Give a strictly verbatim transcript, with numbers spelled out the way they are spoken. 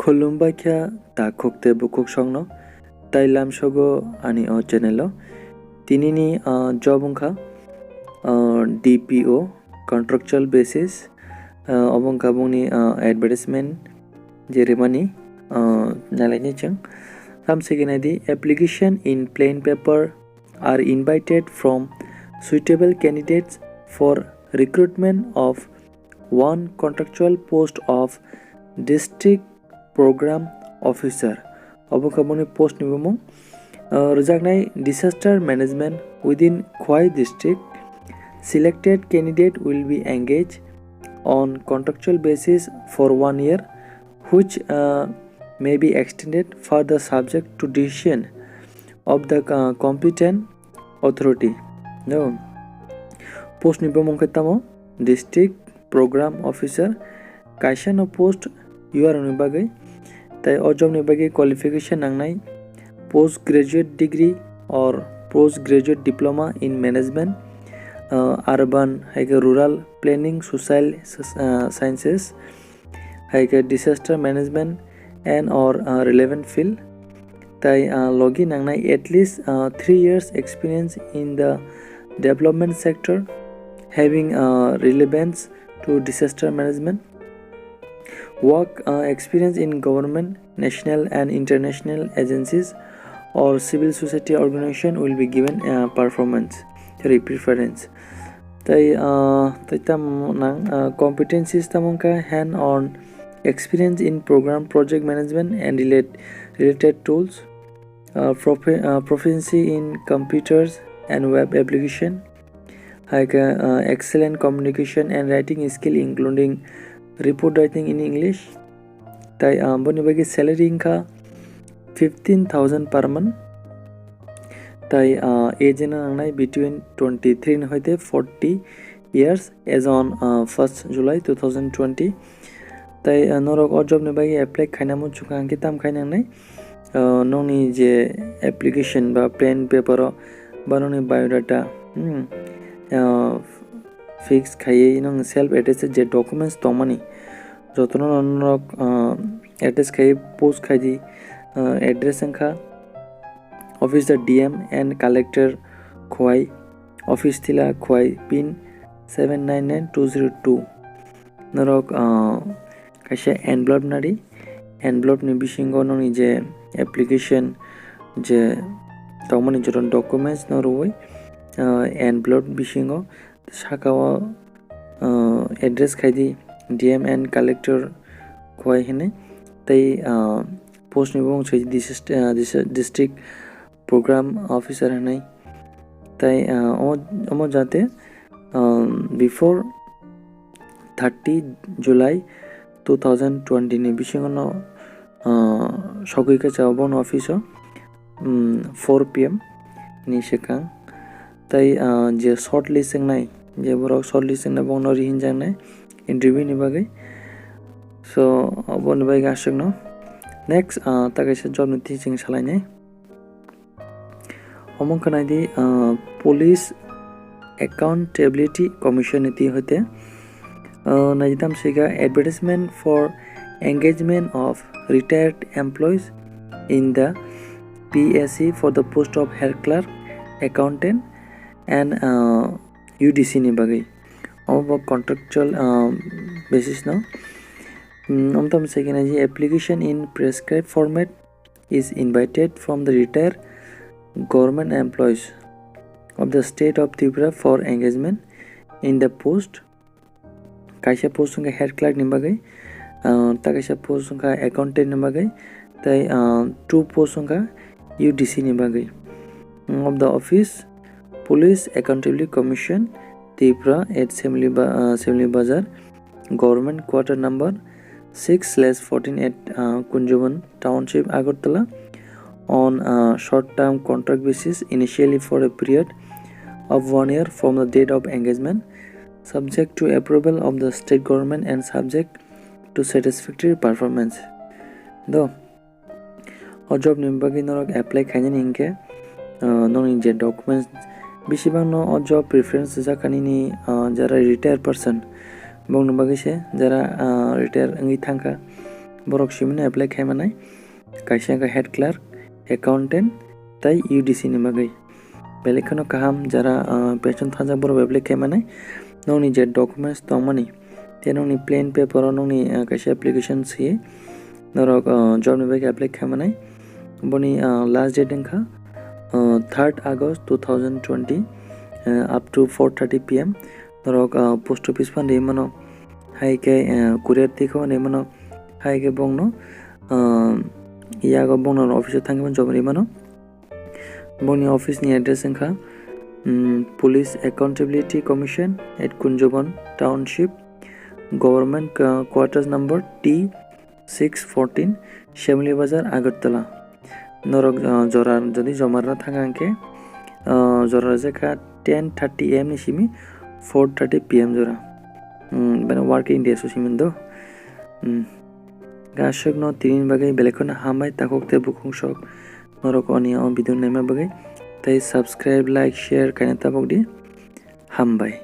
Khulumbai kha takhuk tei bukhuk songno, tai lamsogo ani o channel o. Tinini, ah, job wngkha, ah, D P O, contractual basis, ah, obo wngkha bongni, ah, advertisement je rimani, ah, nalaini chwng. Tamsigi naidi, application in plain paper are invited from suitable candidates for recruitment of one contractual post of district program officer. Obo wngkha boni post ni bumung. Uh, rwjaknai disaster management within Khowai district. Selected candidate will be engaged on contractual basis for one year, which, uh, may be extended further subject to decision of the, uh, competent authority. No. Post ni bumung khe tamo district program officer, kaisa no post U R ni bagwi, tai o job ni bagwi qualification nangnai post graduate degree or post graduate diploma in management, uh, urban hai khe rural planning, social, uh, sciences, hai khe disaster management and or, uh, relevant field. Tai, uh, logi nangnai at least, uh, three years experience in the development sector, having, uh, relevance to disaster management, work, uh, experience in government, national and international agencies or civil society organization will be given, uh, performance re-, preference. Tai, uh, tai tam nang, uh, competencies tamo wngkha hand on experience in program project management and relate-, related tools, uh, profi-, uh, proficiency in computers and web application, hai khe, uh, excellent communication and writing skill including report writing in English. Tai, uh, boni bagwi salary wngkha fifteen thousand per month. Tai, uh, age no nangnai between twenty three ni hoite forty years as on, uh, first July two thousand twenty. Tai, uh, norok o job ni bagwi apply khaina muchung kha hwnkhe tam khai nangnai, uh, nokni je application ba plain paper o ba nokni biodata, hmm, uh, fix khaiwi nokni self attested je documents tongmani jotono norok, uh, attach khaiwi post khaidi, uh, address wngkha Office the D M and Collector Khowai, Office Tila Khowai, pin seven nine nine two zero two. Norok, ah, kaisa envelope nari, envelope ni bisingo nokni je application je tongmani joto documents no rwui, ah, envelope bisingo saka o, ah, address khaidi D M and Collector Khowai hinwi tei, ah, post ni bumung se dis-, ah, dis-, district program officer hinwi. Tai, ah, omo, omo jate, um, before thirty July two thousand twenty ni bisingo no, ah, sogwi khe cha bono office o, um, four P M ni swkang. Tai, ah, je shortlist wngnai, je borok shortlist wngnai bono rihinjaknai interview ni bagwi. So, oboni bagwi aswkno. Next, ah, ta kaisa job ni teaching salainai. Omo wngkha naidi, ah, Police Accountability Commission ni twi hoite, ah, naidi tam swikha advertisement for engagement of retired employees in the P S C for the post of head clerk, accountant and, ah, U D C ni bagwi. Omo bo contractual, ah, basis no. Hmm, omo tam swikha naidi application in prescribed format is invited from the retired government employees of the state of Tripura for engagement in the post. Kaisa post wngkha head clerk ni bagwi, ah, ta kaisa post wngkha accountant ni bagwi, tei, ah, two post wngkha U D C ni bagwi. Of the office, Police Accountability Commission, Tripura at Simli Ba-, ah, Simli Bazar, Government Quarter number six slash fourteen at, uh, Kunjubon Township, Agartala, on a short-term contract basis, initially for a period of one year from the date of engagement, subject to approval of the state government and subject to satisfactory performance. Do. O job ni bagwi norok apply khainani hinkhe, ah, nokni je documents, bisibangno o job preference rijak kha nini, ah, jara retired person, bongni bagwi se jara, ah, retire wngwi thangkha, borok simino apply khai manai. Kaisa wngkha head clerk, accountant tei U D C ni bagwi. Belai kheno kaham, jara, ah, pension thajak borok apply khai manai. Nokni je documents tongmani, tei nokni plain paper o nokni, ah, kaisa application swi norok, ah, job ni bagwi apply khai manai. Boni, ah, last date wngkha, ah, third August two thousand twenty, ah, up to four thirty P M. Norok, ah, post office phan ri mano, hai khe, ah, courier twi khe ri mano, hai khe bongno, ah, yago bongno office o thangwi job ri mano. Bongni office ni address wngkha, mm, Police Accountability Commission at Kunjabon Township, Government, uh, Quarters number T six fourteen, Shamli Bazar, Agartala. Norok, uh, jora jodi joma rwna thang khe, uh, jora rwjak kha ten thirty A M ni simi four thirty P M jora. Mm, bini working days o simi do. Mm. Aswkno tini bagwi belai kheno hambai takhuk tei bukhuk sok. Norok ani o video naima bagwi tei subscribe, like, share kaina tabuk di. Hambai.